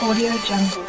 Audio Jungle.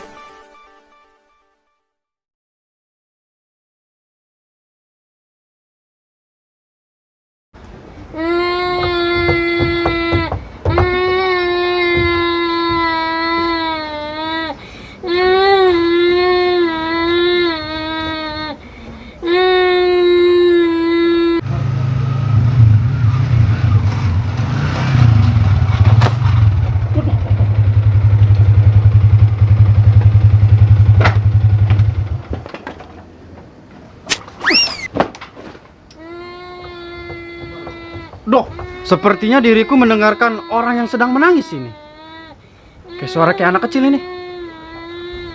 Doh, sepertinya diriku mendengarkan orang yang sedang menangis ini. Kayak suara kayak anak kecil ini.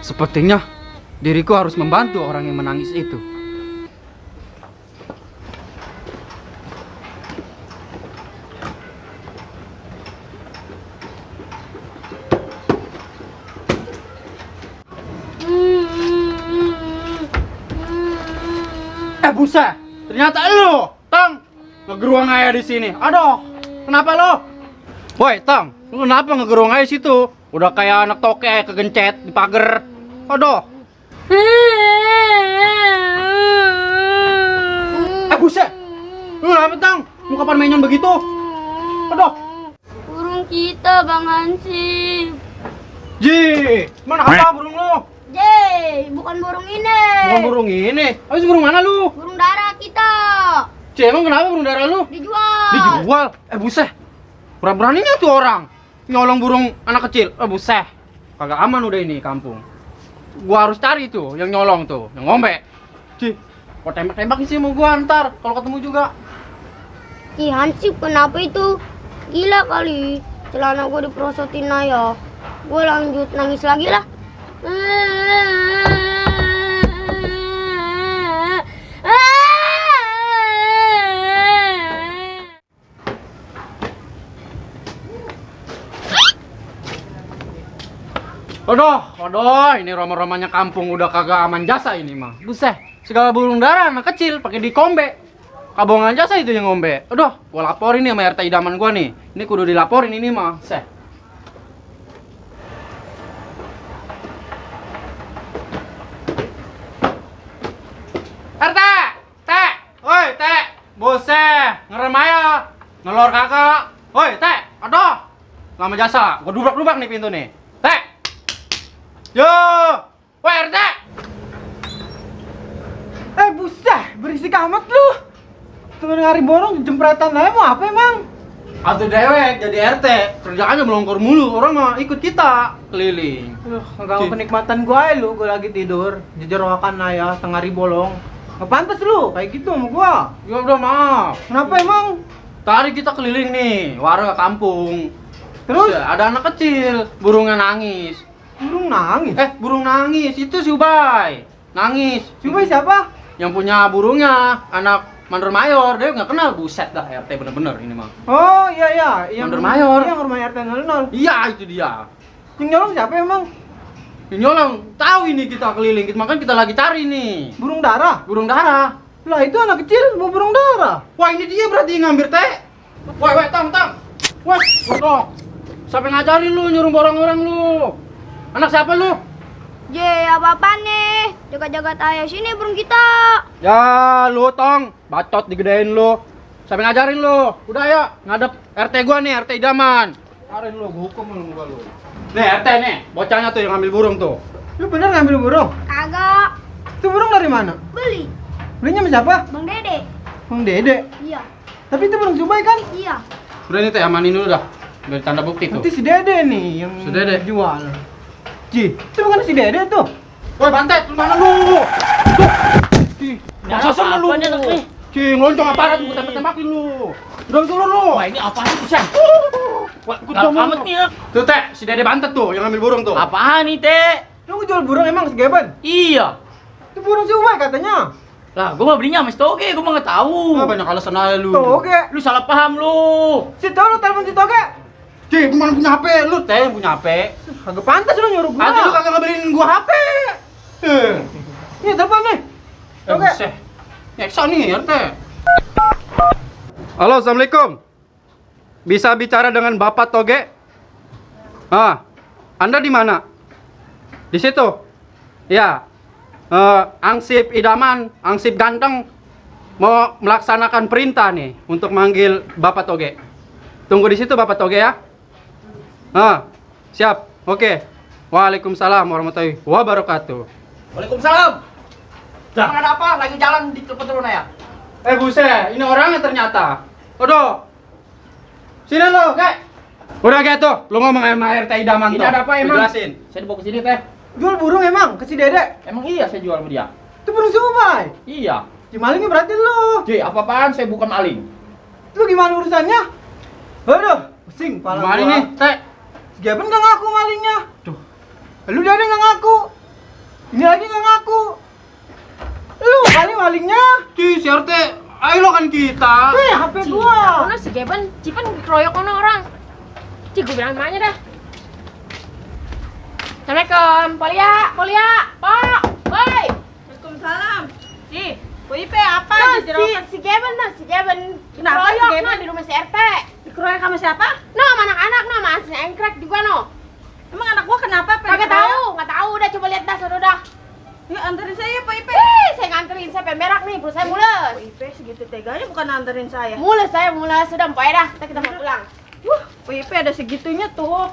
Sepertinya diriku harus membantu orang yang menangis itu. Buset, ternyata lu, Tong, ngegeruang aja di sini. Aduh, kenapa lo? Woi, Tong, lu kenapa ngegeruang aja situ? Udah kayak anak toke kegencet di pagar. Aduh. Buset, lu kenapa, Tong? Mau kapan mainan begitu? Aduh. Burung kita, Bang Hansip. Ji, mana apa burung lu? Jay, bukan burung ini. Bukan burung ini. Habis burung mana lu? Burung darah kita. Ci, emang kenapa burung darah lu? Dijual. Dijual? Buset. Beraninya tuh orang nyolong burung anak kecil. Buset. Kagak aman udah ini kampung. Gua harus cari tuh yang nyolong tuh, yang ngombe. Ci, kok tembak-tembak sih mau gua ntar kalau ketemu juga. Ki Hansip, kenapa itu? Gila kali. Celana gue diprosotin aja. Gue lanjut nangis lagi lah. Aduh, ini roma-romanya kampung udah kagak aman jasa ini mah. Buset, segala burung darah anak kecil pakai dikombe. Kabongan jasa itu yang ngombe. Aduh, gua laporin nih sama RT idaman gua nih. Ini kudu dilaporin ini mah. Seh. RT! Teh! Woi, Teh! Buset, ngerem aja. Ngelor kakak. Woi, Teh! Aduh! Lama jasa, gua dubrak-dubrak nih pintu nih. Teh! Yo! Woi, RT! Buset, berisik amat lu. Tengah hari borong jempretan aja mau apa emang? Atuh dewek jadi RT, kerjaannya melongkor mulu, orang mah ikut kita keliling. Ngeganggu kenikmatan gua aja lu, gua lagi tidur jejerokan aja tengah hari bolong. Nggak pantas lu kayak gitu sama gua. Ya udah maaf. Kenapa emang? Tadi kita keliling nih, warga kampung. Terus ada anak kecil, burungnya nangis. burung nangis. Burung nangis, itu si Ubay. Nangis. Coba siapa? Yang punya burungnya, anak Mandor Mayor, dia nggak kenal, buset dah RT bener-bener ini mah. Oh iya, yang Mandor Mayor. Yang rumah RT 00. Iya, itu dia. Yang nyolong siapa emang? Ini nyolong, tahu ini kita keliling, makanya kita lagi cari nih. Burung darah. Burung darah. Lah itu anak kecil mau burung darah. Wah, ini dia berarti yang ngambil teh. Woi, Tang. Woi, bodoh. Siapa yang ngajarin lu nyuruh orang-orang lu? Anak siapa lu? Jay, apa-apaan nih? Jaga-jaga ayah sini burung kita. Ya, lu Tong, bacot digedein lu. Siapa yang ngajarin lu? Udah ya, ngadep RT gua nih, RT idaman. Ngajarin lu, gua hukum lu muka lu. Nih, RT nih, bocahnya tuh yang ngambil burung tuh. Lu bener ngambil burung? Kagak. Itu burung dari mana? Beli. Belinya sama siapa? Bang Dede. Bang Dede. Iya. Tapi itu burung Zubai kan? Iya. Udah nih teh, amanin dulu dah. Biar tanda bukti tuh. Nanti si Dede nih yang Si Dede. jual. Ji, itu bukan si Dede tuh. Woi, Bantet, lu mana lu? Ci, masa sama lu? Ci, ngeloncong aparat lu, tembak-tembakin lu. Udah dulu lu. Wah, ini apaan sih, Busan? Wah, Amat nih ya. Tuh teh, si Dede Bantet tuh yang ngambil burung tuh. Apaan nih, Teh? Lu jual burung emang segeban? Iya. Itu burung si Ubay katanya. Lah, gua mah belinya sama si Toge, gua mah nggak tahu. Ah, banyak alasan aja lu. Tuh, oke. Lu salah paham lu. Si tau lu telepon si Toge. Ci, gua mana punya HP? Lu teh yang punya HP. Kagak pantas lu nyuruh gua. Tadi lu kagak ngebeliin gua HP. Ini telepon nih. Toge. Buset. Nyeksa nih, RT. Halo, assalamualaikum. Bisa bicara dengan Bapak Toge? Anda di mana? Di situ. Ya. Angsip idaman, angsip ganteng mau melaksanakan perintah nih untuk manggil Bapak Toge. Tunggu di situ Bapak Toge ya. Siap. Oke. Waalaikumsalam warahmatullahi wabarakatuh. Waalaikumsalam. Emang ada apa? Lagi jalan di tempat turun ya? Buset, ini orangnya ternyata. Aduh. Sini lo, Kek. Udah gitu, lu ngomong sama RT idaman Ini tuh. ada apa emang? Jelasin. Saya dibawa ke sini teh. Jual burung emang ke si Dede? Emang iya saya jual sama dia. Itu burung siapa, Bay? Iya. Si malingnya berarti lu. Ji, apa-apaan saya bukan maling. Lu gimana urusannya? Aduh, pusing kepala Gimana gua. nih, Teh? Si Geben nggak ngaku malingnya. Tuh. Lu Dede nggak ngaku. Ini lagi nggak ngaku. Lu kali malingnya. Si RT, ayo lo kan kita. HP gua. Ono si Geben, Cipen dikeroyok ono orang. Ci, gue bilang emaknya dah. Assalamualaikum, Polia, Pak, boy. Waalaikumsalam. Ci, Bu Ipe apa Nah, di jerokan? si Geben, Kenapa si dikeroyok Geben? no, di rumah si RT. Dikeroyok sama siapa? No, sama anak-anak no, sama si engkrek juga no. Emang anak gua kenapa? Kagak tahu, nggak tahu. Udah coba lihat dah, sudah udah. Ya anterin saya Bu Ipe. Saya nganterin, saya pemerak nih, perut saya mules. Bu Ipe segitu teganya bukan anterin saya. Mules saya, sudah empoy dah. Kita mau pulang. Bu Ipe ada segitunya tuh.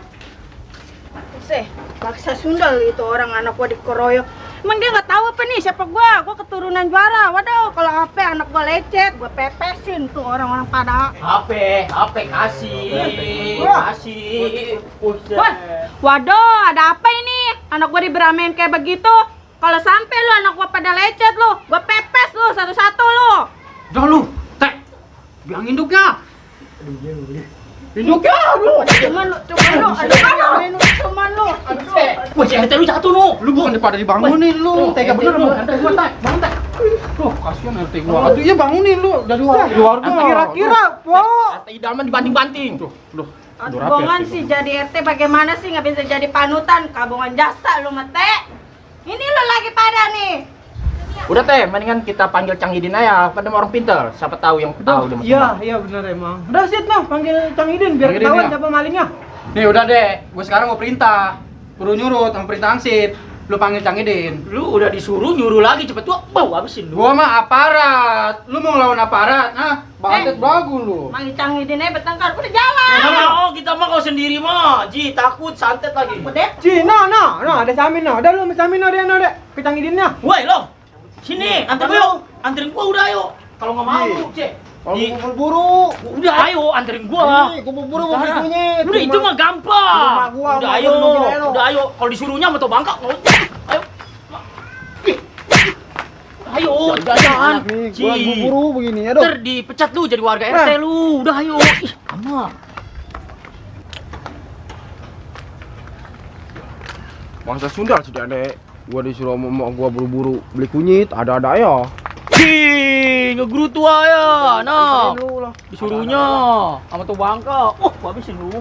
Maksa sundal itu orang anak gua dikeroyok. Emang dia nggak tahu apa nih siapa gua? Gua keturunan juara. Waduh, kalau HP anak gua lecet, gua pepesin tuh orang-orang pada. HP kasih. Kasih. Wah, waduh, ada apa ini? Anak gua diberamein kayak begitu. Kalau sampai lu anak gua pada lecet lu, gua pepes lu satu-satu lu. Udah lu, Teh. Bilang induknya. Induknya lu. Cuman lu, cuman lu. Wah, si RT lu jatuh no. Lu bukan pada dibangunin lu. Tega bener lu. sama RT gua, Teh. Bangun, Teh. Duh, kasihan RT gua. Aduh, iya bangunin lu dari warga. Kira-kira, Po. RT idaman dibanting-banting. Duh. Aduh, bongan sih jadi RT bagaimana sih nggak bisa jadi panutan, kabongan jasa lu mete. Ini lu lagi pada nih. Udah teh, mendingan kita panggil Cang Idin aja, pada orang pinter. Siapa tahu yang tahu dia Iya benar emang. Udah sit noh, panggil Cang Idin biar Cang Idin, ketahuan ya. siapa malingnya. Nih udah deh, gue sekarang mau perintah. Kudu nyurut sama perintah Angsip. Lu panggil Cang Idin. Lu udah disuruh nyuruh lagi cepet tuh, bau habisin lu. Gua mah aparat. Lu mau ngelawan aparat? Bantet bagu lu. Manggil Cang Idin aja bertengkar, udah jalan. Kita mah kau sendiri mah, Ji takut santet lagi. Udah. Ci, no, ada Samin no. Ada lu sama Samin no dia no dek. Ke Cang Idinnya. Woi lo, sini anterin gua, anterin gua udah ayo. Kalau nggak mau, Cek. Kalau mau buru. Udah ayo anterin gua. Nih, gua buru mau kunyit. Udah itu mah gampang. Rumah gua, Udah mau ayo, nungguin aja lo. udah ayo. Kalau disuruhnya sama tuh bangka, ayo. Ayo, jangan. Gua buru begini ya, Ntar dipecat lu jadi warga RT lu. Udah ayo. Ih, lama. Masa sundal sih Dek. Gua disuruh mau gua buru-buru beli kunyit, ada-ada ya. Ih, ngegerutu aja. Nah, disuruhnya sama tuh bangka. Habisin lu.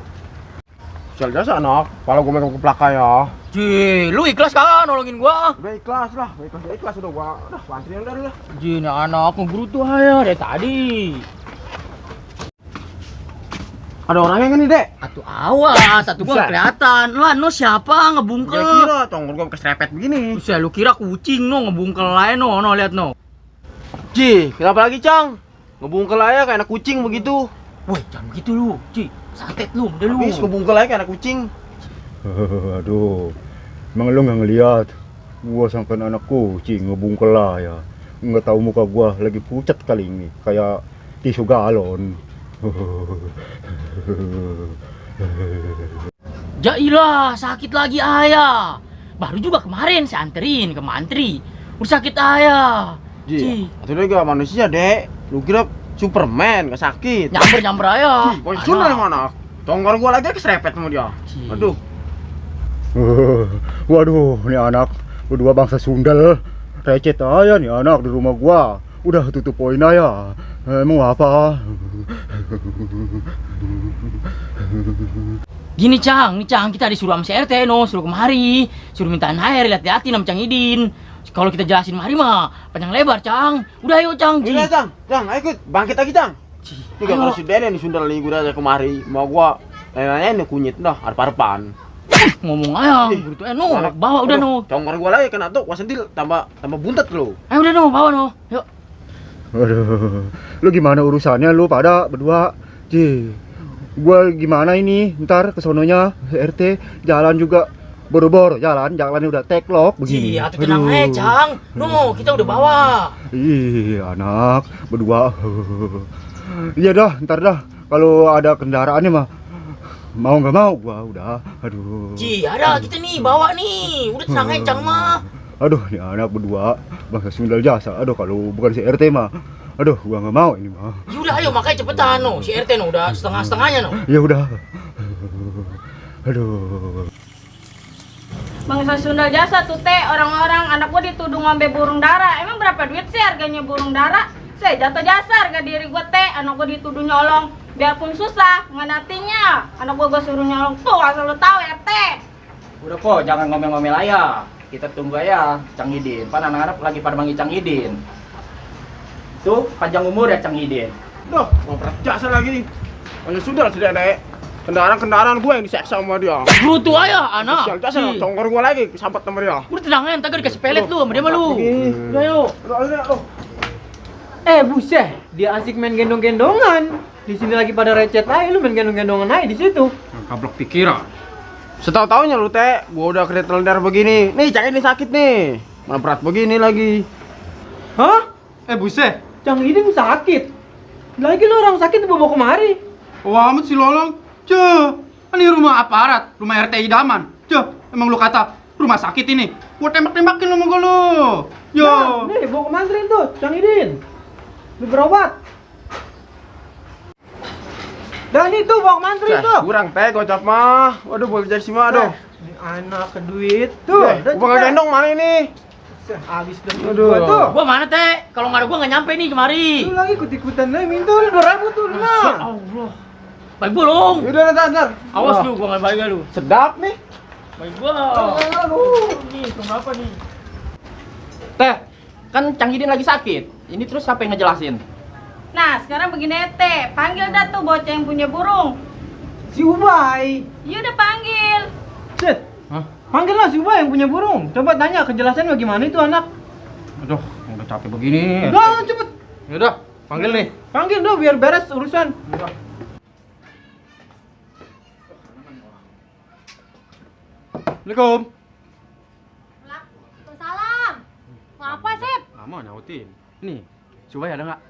Sial jasa anak, kalau gua megang keplaka ya. Ji, lu ikhlas kagak nolongin gua? Udah ikhlas lah, ikhlas udah gua. Udah, anterin udah. Ji, ini anak ngegerutu aja dari tadi. Ada orangnya kan nih, Dek? Atuh awas, satu gua Buset. nggak kelihatan. Lah, no siapa Gua ngebungkel? kira congor gua keserepet begini. Buset, lu kira kucing no ngebungkel lain no, lihat no. Ji, kenapa lagi, Cang? Ngebungkel aja kayak anak kucing begitu. Woi, jangan begitu lu. Ji, santet lu, udah lu. Habis ngebungkel aja kayak anak kucing. Aduh, emang lu nggak ngeliat? Gua sampai anak kucing ngebungkel lah ya. Nggak tahu muka gua lagi pucat kali ini, kayak tisu galon. Jailah, sakit lagi ayah. Baru juga kemarin saya anterin ke mantri. Udah sakit ayah. Ji, itu dia gak manusia, Dek. Lu kira Superman, gak sakit. Nyamber ayah. Posisi sundal mana? Congor gua lagi keserepet sama dia. Ji. Aduh. Waduh, ini anak berdua bangsa sundal. Recet aja nih anak di rumah gua. Udah tutup poin aja. Emang apa? Gini Cang, kita disuruh sama si RT no, suruh kemari, suruh mintaan air, lihat-lihatin sama Cang Idin. Kalau kita jelasin mari mah panjang lebar Cang. Udah ayo Cang. Udah, Cang, ayo ikut, bangkit lagi, Cang. Ji. Ini kalau si Dede nih sundal nih gua aja kemari. Mau gua nanya nih kunyit dah, arep-arepan. Ngomong aja, begitu bawa udah no. Congor gua lagi kena tuh, gua sentil tambah buntet lo. Ayo udah no, bawa no. Yuk. Aduh, lu gimana urusannya lu pada berdua? Ji, gua gimana ini? Ntar kesononya RT jalan juga boro-boro jalannya udah teklok begini. Iya, tuh tenang aja, Cang. No, kita udah bawa. Ih, anak berdua. Iya dah, ntar dah. Kalau ada kendaraannya mah mau nggak mau gua udah. Aduh. Ji, ada kita nih bawa nih. Udah tenang aja, Cang mah. Aduh, ini anak berdua bangsa sundal jasa. Aduh, kalau bukan si RT mah, aduh, gua nggak mau ini mah. Ya udah, ayo makanya cepetan no. Si RT no udah setengah-setengahnya no. Ya udah. Aduh. Bangsa Sunda Jasa tuh teh, orang-orang anak gua dituduh ngombe burung dara. Emang berapa duit sih harganya burung dara? Saya jatuh jasa harga diri gua teh, anak gua dituduh nyolong. Biarpun susah, nggak nantinya. Anak gua suruh nyolong tuh, asal lu tahu RT. Udah po, jangan ngomel-ngomel aja. Kita tunggu aja Cang Idin. Pan anak-anak lagi pada manggil Cang Idin. Tuh, panjang umur ya Cang Idin. Duh, mau berat jasa lagi nih. Hanya sudah Dede. Kendaraan gue yang diseksa sama dia. Butuh aja, anak. Sial jasa, congor gue lagi kesampat sama dia. Udah tenang aja, ntar dikasih pelet lu sama dia mah lu. Udah yuk. Buset, dia asik main gendong-gendongan. Di sini lagi pada recet aja, lu main gendong-gendongan aja di situ. Kablok pikiran. Setahu-taunya lu teh, gua udah keretel darah begini. Nih, Cang ini sakit nih. Mana berat begini lagi. Hah? Buset. Cang Idin sakit. Lagi lu orang sakit bawa kemari. Wah, amat si Lolong. Ini rumah aparat, rumah RT idaman. Emang lu kata rumah sakit ini? Gua tembak-tembakin lu sama gua lu. Nah, nih bawa ke mantrin tuh, Cang Idin. Lu berobat. Dan itu bawa ke mantrin tuh. Kurang teh gocap mah. Waduh, boleh jadi sih mah aduh. Ini anak ke duit tuh. Gua nggak gendong mana ini? Habis dan Aduh. gua tuh. Gua mana teh? Kalau nggak ada gua nggak nyampe nih kemari. Lu lagi ikut-ikutan aja minta 2.000 tuh, Masya nah. Allah. Baik bolong. Udah, ntar. Awas lu, gua nggak baik lu. Sedap nih. Baik gua. Nih, tunggu apa nih? Teh, kan Cang Idin lagi sakit. Ini terus siapa yang ngejelasin? Nah, sekarang begini teh, panggil dah tuh bocah yang punya burung. Si Ubay. Iya udah panggil. Set. Hah? Panggil lah si Ubay yang punya burung. Coba tanya kejelasan bagaimana itu anak. Aduh, udah capek begini. Udah, cepet. Yaudah, panggil nih. Panggil dong biar beres urusan. Assalamualaikum. Waalaikumsalam. Mau apa, Sep? Lama nyautin. Nih, Subay ada nggak?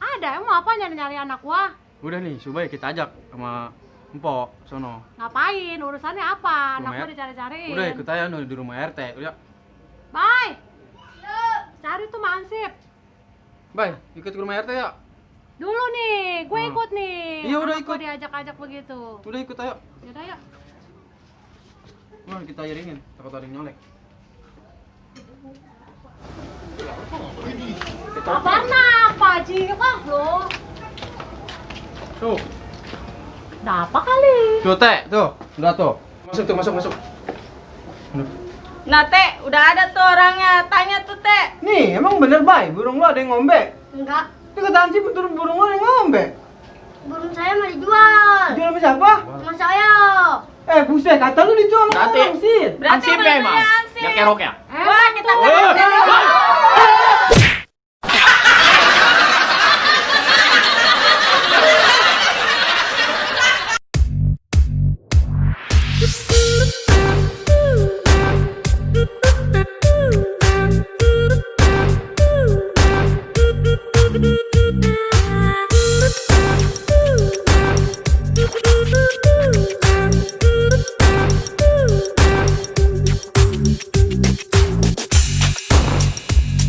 Ada, emang mau apa nyari-nyari anak gua? Udah nih, Subay kita ajak sama Empok sono. Ngapain? Urusannya apa? Anak Rumah gua dicari-cariin. Udah ikut aja nih di rumah RT. Udah. Bye. Cari tuh Mansip. Bye, ikut ke rumah RT ya. Dulu nih, gue ikut nih. Iya, udah Anak gua ikut. diajak-ajak begitu. Udah ikut ayo. Yaudah yuk. Wah, kita iringin, takut ada yang nyolek. Apaan apa, Cik? Lo. Tuh. Udah apa kali? Tuh, Teh, tuh. Udah tuh. Masuk. Nah teh, udah ada tuh orangnya. Tanya tuh teh. Nih, emang bener Bay, burung lu ada yang ngombe? Enggak, Itu kata Hansip betul burung lu ada yang ngombe. burung saya mau dijual. Jual sama siapa? Sama saya. Buset, kata lu dijual sama Nanti. orang, Sid. Berarti Ansip ya, belum emang? beli Ansip. Ya kerok ya? Wah, kita Woi, tanya. woi.